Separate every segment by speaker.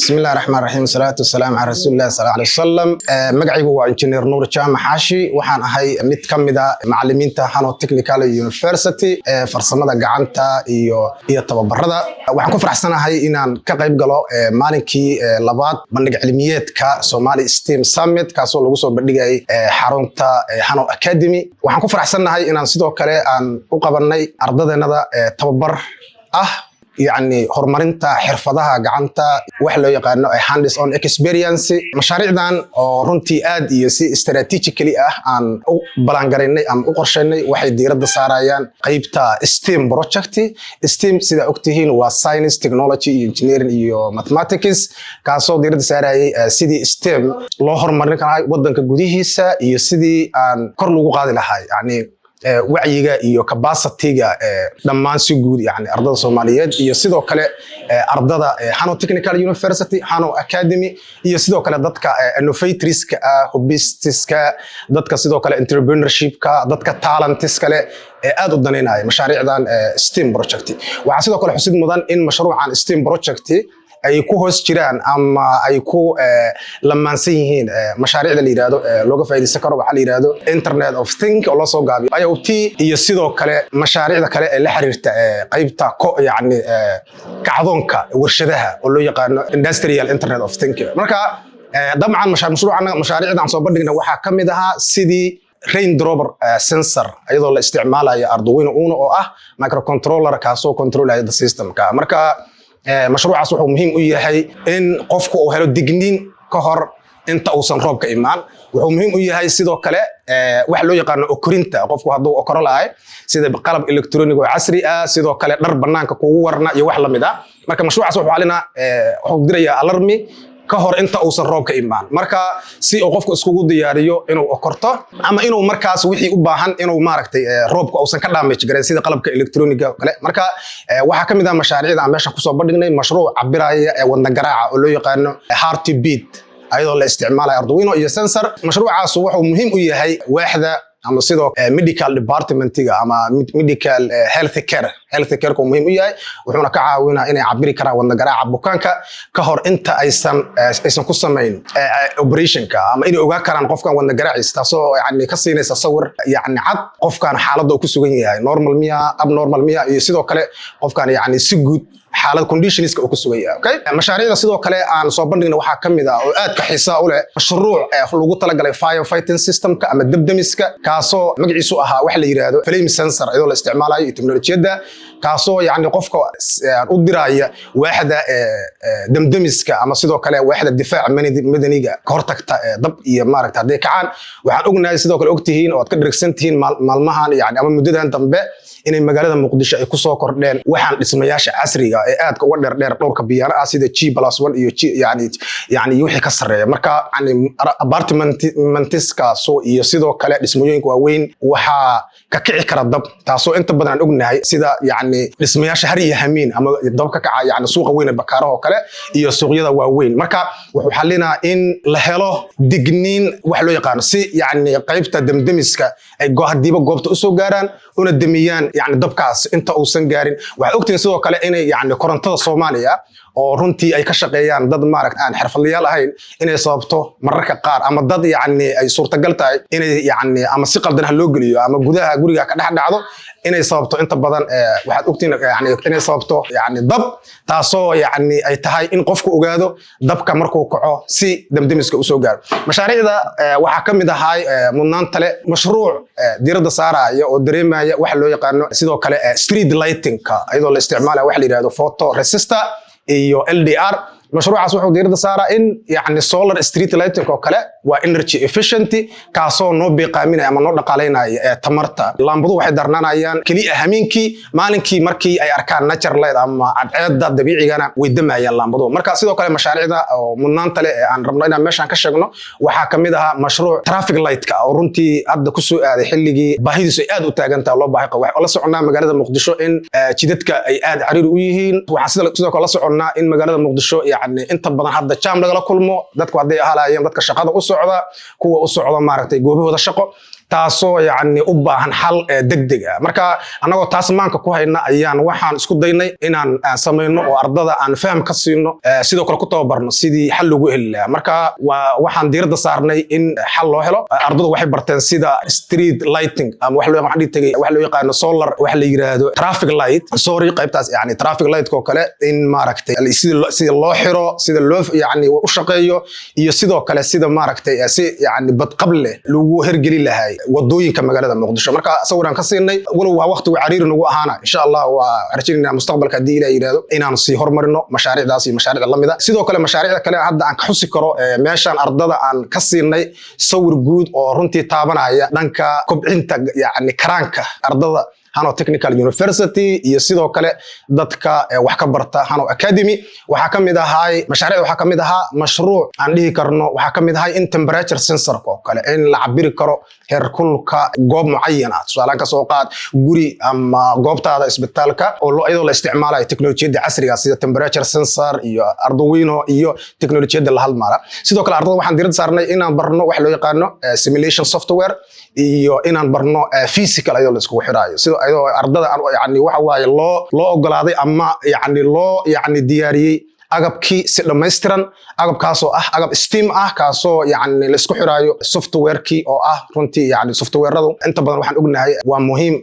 Speaker 1: Bismillahi raxmaan raxiim, salaatu wasalaamu calaa rasuulillahi sal alay wasalam. Magacaygu waa Injineer Nuur Jaamac Xaashi. Waxaan ahay mid ka mid a macalimiinta Hano Technical University ee farsamada gacanta iyo tababarada. Waxaan ku faraxsanahay inaan ka qayb galo maalinkii labaad bandhig cilmiyeedka Somali STEM Summit, kaasoo lagu soo bandhigayay xarunta Hano Academy. Waxaan ku faraxsanahay inaan sidoo kale aan u qabanay ardadeenada tababar ah, yacni horumarinta xirfadaha gacanta, wax loo yaqaano hands on experience. Mashaariicdan oo runtii aad iyo si strategically ah aan u ballaangaraynay ama u qorshaynay, waxay diiradda saarayaan qaybta STEM project. STEM, sida ogtihiin, waa science, technology iyo engineering iyo mathematics, kaasoo diiradda saarayay sidii STEM loo horumarin lahay wadanka gudihiisa iyo sidii aan kor lagu qaadi lahay, yani wacyiga iyo capacity-ga dhammaan si guud, yani ardada Soomaaliyeed iyo sidoo kale ardada Hano Technical University, Hano Academy, iyo sidoo kale dadka innovatorska ah, hobbyistiska, dadka sidoo kale entrepreneurshipka, dadka talentiska leh ee aad u daneynaya mashaariicdan STEM project. Waxaa sidoo kale xusid mudan in mashruucan STEM project ay ku hoos jiraan ama ay ku lamaansan yihiin mashaariicda la yidhahdo looga faa'iidaysan karo waxaa la yidhahdo Internet of Thing, oo loo soo gaabiyo IoT, iyo sidoo kale mashaariicda kale ee la xiriirta qaybta ko yacni kacdoonka warshadaha oo loo yaqaano Industrial Internet of Thing. Marka dabcan mashruucan, mashaariicda aan soo bandhigna waxaa ka mid ahaa sidii raindrop sensor, iyadoo la isticmaalayo Arduino Uno oo ah microcontroller, kaasoo controlaya the systemka. Marka mashruucaas wuxuu muhiim u yahay in qofku uu helo digniin ka hor inta uusan roobka imaan. Wuxuu muhiim u yahay sidoo kale wax loo yaqaano okorinta, qofku hadduu okoro lahay, sida qalab electronic oo casri ah, sidoo kale dhar banaanka kugu warna iyo wax lamid ah. Marka mashruucaas wuxuu xalinaa, wuxuu dirayaa alarmi ka hor inta uusan roobka imaan, marka si uu qofku iskugu diyaariyo inuu okorto ama inuu markaas wixii u baahan inuu maaragtay roobka uusan ka damage gareyn, sida qalabka electroniga kale. Marka waxaa ka mid ah mashaariicda aan meesha kusoo bandhignay mashruuc cabiraya ee wadna garaaca oo loo yaqaano heart beat, ayadoo la isticmaalayo Arduino iyo sensor. Mashruucaas wuxuu muhiim u yahay waaxda ama sidoo medical departmentiga ama medical health care. Health care ku muhiim u yahay, wuxuuna ka caawinaa inay cabiri karaan wadna garaaca bukaanka ka hor inta aysan ku samayn operationka, ama inay ogaan karaan qofkan wadna garaaciisa, taasoo yani ka siinaysa sawir yani cad qofkan xaaladda uu ku sugan yahay, normal miya, abnormal miya, iyo sidoo kale qofkan yani si guud xaalad conditionska uu ku sugan yahay. Okay, mashaariicda sidoo kale aan soo bandhigna waxaa ka mid ah oo aadka xiisaa u leh mashruuc lagu talagalay firefighting systemka ama debdemiska, kaasoo magaciisu ahaa waxa la yidhaahdo flame sensor, iyadoo la isticmaalayo iyo teknolojiyadda, kaasoo yani qofka u diraya waaxda demdemiska ama sidoo kale waaxda difaaca madaniga ka hortagta dab iyo maaragta hadday kacaan. Waxaan ognahay, sidoo kale ogtihiin oo aad ka dhergsan tihiin, maalmahan yani ama muddadan dambe inay magaalada Muqdisho ay kusoo kordheen waxaan dhismayaasha casriga ee aadka uga dheerdheer, dhowrka biyaano ah, sida G+1 iyo G yani iyo wixii ka sarreeya. Marka yani apartmentiskaaso iyo sidoo kale dhismooyinka waaweyn waxaa ka kici kara dab, taasoo inta badan aan ognahay sida yani dhismayaasha har iyo hamiin ama dab ka kaca, yani suuqa weyn ee Bakaaraha oo kale iyo suuqyada waaweyn. Marka wuxuu xalinaa in la helo digniin wax loo yaqaano, si yani qaybta demdemiska ay hadiiba goobta usoo gaaraan una demiyaan yani dabkaas inta uusan gaarin. Waxaad ogtihiin sidoo kale inay yani korontada Soomaaliya oo runtii ay ka shaqeeyaan dad maaragta aan xirfadlayaal ahayn inay sababto mararka qaar, ama dad yani ay suurtagal tahay inay yani ama si qaldan ha loo geliyo ama gudaha guriga ka dhex dhacdo, inay sababto inta badan, waxaad ogtihiin, yani inay sababto yani dab, taasoo yani ay tahay in qofku ogaado dabka markuu kaco si demdemiska usoo gaaro. Mashaariicda waxaa ka mid ahay mudnaanta leh mashruuc diiradda saaraya oo dareemaya waxa loo yaqaano sidoo kale street lightingka, iyadoo la isticmaalaya waxa la yidhahdo photo resistor iyo LDR. Mashruucaas wuxuu diiradda saaraa in yani solar street lighting oo kale waa energy efficient, kaasoo noo beeqaaminaya ama noo dhaqaalaynaya tamarta. Laambaduhu waxay darnaanayaan keliya hameenkii. Maalinkii markii ay arkaan natural light ama cadceedda dabiicigana, way damayaan laambaduhu. Marka sidoo kale mashaariicda oo mudnaanta leh ee aan rabno inaan meeshaan ka sheegno waxaa ka mid ahaa mashruuc traffic lightka, oo runtii hadda kusoo aaday xilligii baahidiisu ay aad u taagan tahay, loo baahi qabo. Waxaan la soconnaa magaalada Muqdisho in jidadka ay aad cariiri u yihiin. Waxaan sidoo kale la soconnaa in magaalada Muqdisho yani inta badan hadda jam lagala kulmo, dadku hadday ahalaayeen dadka shaqada u socda, kuwa u socda maaragtay goobahooda shaqo. Taasoo yacni u baahan xal degdeg ah. Marka annagoo taas maanka ku hayna ayaan waxaan isku daynay inaan samayno oo ardada aan faham ka siino, sidoo kale ku tababarno sidii xal loogu heli lahaa. Marka waxaan diiradda saarnay in xal loo helo. Ardadu waxay barteen sida street lighting ama wax loo waxaan dhihi tagay wax loo yaqaano solar, wax la yiraahdo traffic light, sorry, qaybtaas yani traffic light oo kale, in maaragtay sida loo xiro, sida loo yani u shaqeeyo, iyo sidoo kale sida maaragtay si yani badqab leh lagu hergeli lahay wadooyinka magaalada Muqdisho. Marka sawiraan ka siinay, walow waa waqtigu cariiri nagu ahaana, insha Allah waa rajaynayna mustaqbalka, haddii Ilaah yidhaahdo, inaanu sii hormarino mashaariicdaas iyo mashaariicda lamida. Sidoo kale mashaariicda kale hadda aan ka xusi karo meeshaan ardada aan ka siinay sawir guud oo runtii taabanaya dhanka kobcinta yani karaanka ardada Hano Technical University iyo sidoo kale dadka wax ka barta Hano Academy, waxaa ka mid ahay mashaariicda, waxaa ka mid ahaa mashruuc aan dhihi karno, waxaa ka mid ahay in temperature sensorka oo kale in la cabiri karo heerkulka goob mucayan ah, tusaalaan ka soo qaad guri ama goobtaada isbitaalka, oo iyadoo la isticmaalayo teknolojiyadda casriga sida temperature sensor iyo Arduino iyo teknolojiyadda la halmaala. Sidoo kale ardada waxaan diiradda saarnay inaan barno wax loo yaqaano simulation software iyo inaan barno physical ayadoo la iskugu xiraayo, sidoo ayadoo ardada yani waxa waaye loo ogolaaday ama yani loo yani diyaariyey agabkii si dhammaystiran, agabkaasoo ah agab STEAM ah, kaasoo yani la isku xiraayo softwarekii oo ah runtii yani softwareadu inta badan waxaan ognahay waa muhiim,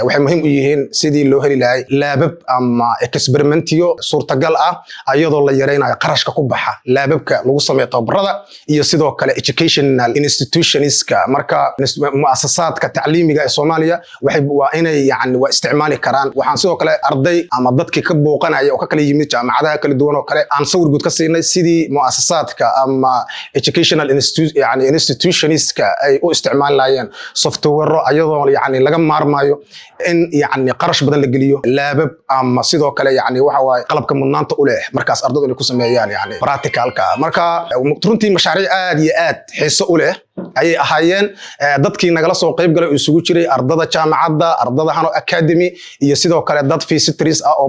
Speaker 1: waxay muhiim u yihiin sidii loo heli lahay labab ama experimentiyo suurtagal ah, ayadoo la yaraynayo qarashka ku baxa lababka lagu sameeyo tababarada iyo sidoo kale educational institutionska. Marka muasasaadka tacliimiga ee Soomaaliya waxay waa inay yani waa isticmaali karaan. Waxaan sidoo kale arday ama dadkii ka booqanaya oo ka kala yimid jaamacadaha kala duwan oo kale aan sawir guud ka siinay sidii muasasaadka ama educational yani institutionska ay u isticmaali lahaayeen software, ayadoo yani laga maarmayo in yani qarash badan la geliyo labab ama sidoo kale yani waxa waaye qalabka mudnaanta u leh markaas ardadu inay ku sameeyaan yani practicalka. Marka runtii mashaariic aad iyo aad xiiso u leh ayay ahaayeen. Dadkii nagala soo qayb galay oo isugu jiray ardada jaamacadda, ardada Hano Academy, iyo sidoo kale dad visitors ah oo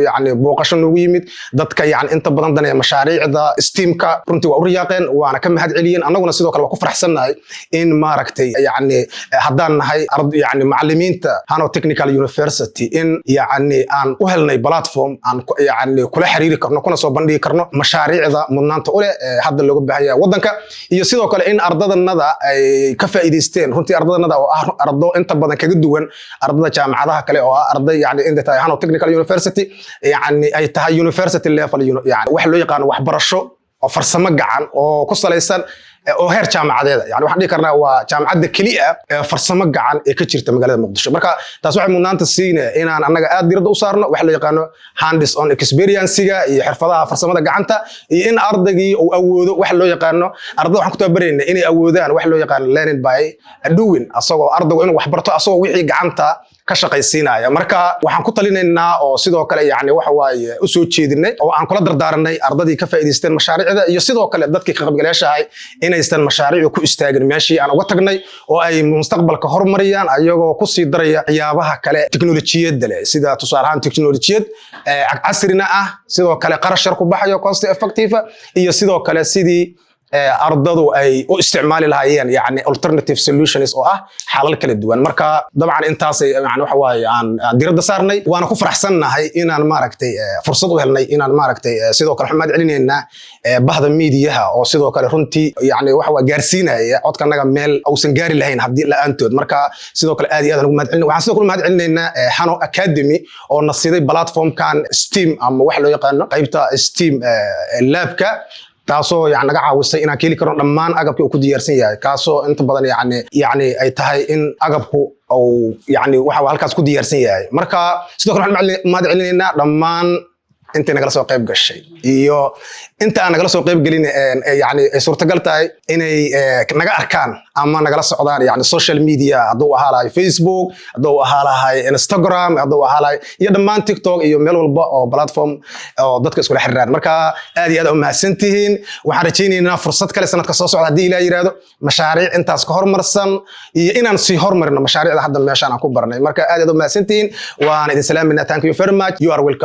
Speaker 1: yani booqasho noogu yimid, dadka yani inta badan daneeya mashaariicda STEAMka, runtii waa u riyaaqeen waana ka mahad celiyeen. Annaguna sidoo kale waa ku faraxsannahay in maaragtay yani haddaan nahay yani macallimiinta Hano Technical University in yani aan u helnay platform aan yani kula xiriiri karno kuna soo bandhigi karno mashaariicda mudnaanta u leh ee hadda looga baahan yahay waddanka, iyo sidoo kale in ardadanada ay ka faa'iidaysteen. Runtii ardadanada oo ah ardo inta badan kaga duwan ardada jaamacadaha kale oo ah arday yani inta tahay Hano Technical University yani ay tahay university level, yani wax loo yaqaano waxbarasho oo farsamo gacan oo ku salaysan oo heer jaamacadeeda. Yani waxaan dhihi karnaa waa jaamacadda keliya ee farsamo gacan ee ka jirta magaalada Muqdisho. Marka taas waxay mudnaanta siine inaan annaga aad diiradda u saarno waxa loo yaqaano hands on experiencega iyo xirfadaha farsamada gacanta, iyo in ardaygii uu awoodo waxa loo yaqaano, ardada waxaan ku tababarayna inay awoodaan waxa loo yaqaano learning by doing, asagoo ardaygu inuu wax barto asagoo wixii gacanta ka shaqaysiinaya. Marka waxaan ku talinaynaa oo sidoo kale yani waxa waaye u soo jeedinay oo aan kula dardaaranay ardadii ka faa'iidaysteen mashaariicda iyo sidoo kale dadkii ka qaybgalayaashahay inaysan mashaariicdu ku istaagin meeshii aan uga tagnay oo ay mustaqbalka horumariyaan, ayagoo ku sii daraya waxyaabaha kale teknolojiyadda leh, sida tusaale ahaan teknolojiyad casrina ah, sidoo kale qarash yar ku baxayo, cost effective, iyo sidoo kale sidii ardadu ay u isticmaali lahaayeen yani alternative solutions oo ah xalal kala duwan. Marka dabcan intaasay yani waxa waaye aan diiradda saarnay, waana ku faraxsannahay inaan maaragtay fursad u helnay inaan maaragtay sidoo kale waxaan mahad celinaynaa bahda miidiyaha oo sidoo kale runtii yani waxa waa gaarsiinaya codkanaga meel uusan gaari lahayn haddii la-aantood. Marka sidoo kale aad iyo aad aan ugu mahad celin. Waxaan sidoo kale mahad celinaynaa Hano Academy oo na siiday platformkan STEAM ama waxa loo yaqaano qaybta STEAM labka, taasoo yani naga caawisay inaan ka heli karno dhammaan agabkii uu ku diyaarsan yahay, kaasoo inta badan yani ay tahay in agabku uu yani waxa uu halkaas ku diyaarsan yahay. Marka sidoo kale waxaan mahad celinaynaa dhammaan intay nagala soo qayb gashay iyo inta aan nagala soo qayb gelin, yani ay suurtagal tahay inay naga arkaan ama nagala socdaan yani social media, hadduu ahaa lahay Facebook, hadduu ahaa lahay Instagram, hadduu ahaa lahay iyo dhammaan TikTok iyo meel walba oo platform oo dadka iskula xiriiraan. Marka aad iyo aad u mahadsan tihiin. Waxaan rajaynaynaa fursad kale sanadka soo socda, haddii Ilaah yiraahdo, mashaariic intaas ka hormarsan iyo inaan sii hormarino mashaariicda hadda meeshaan aan ku barnay. Marka aad aad u mahadsan tihiin, waan idin salaaminaa. Thank you very much, you are welcome.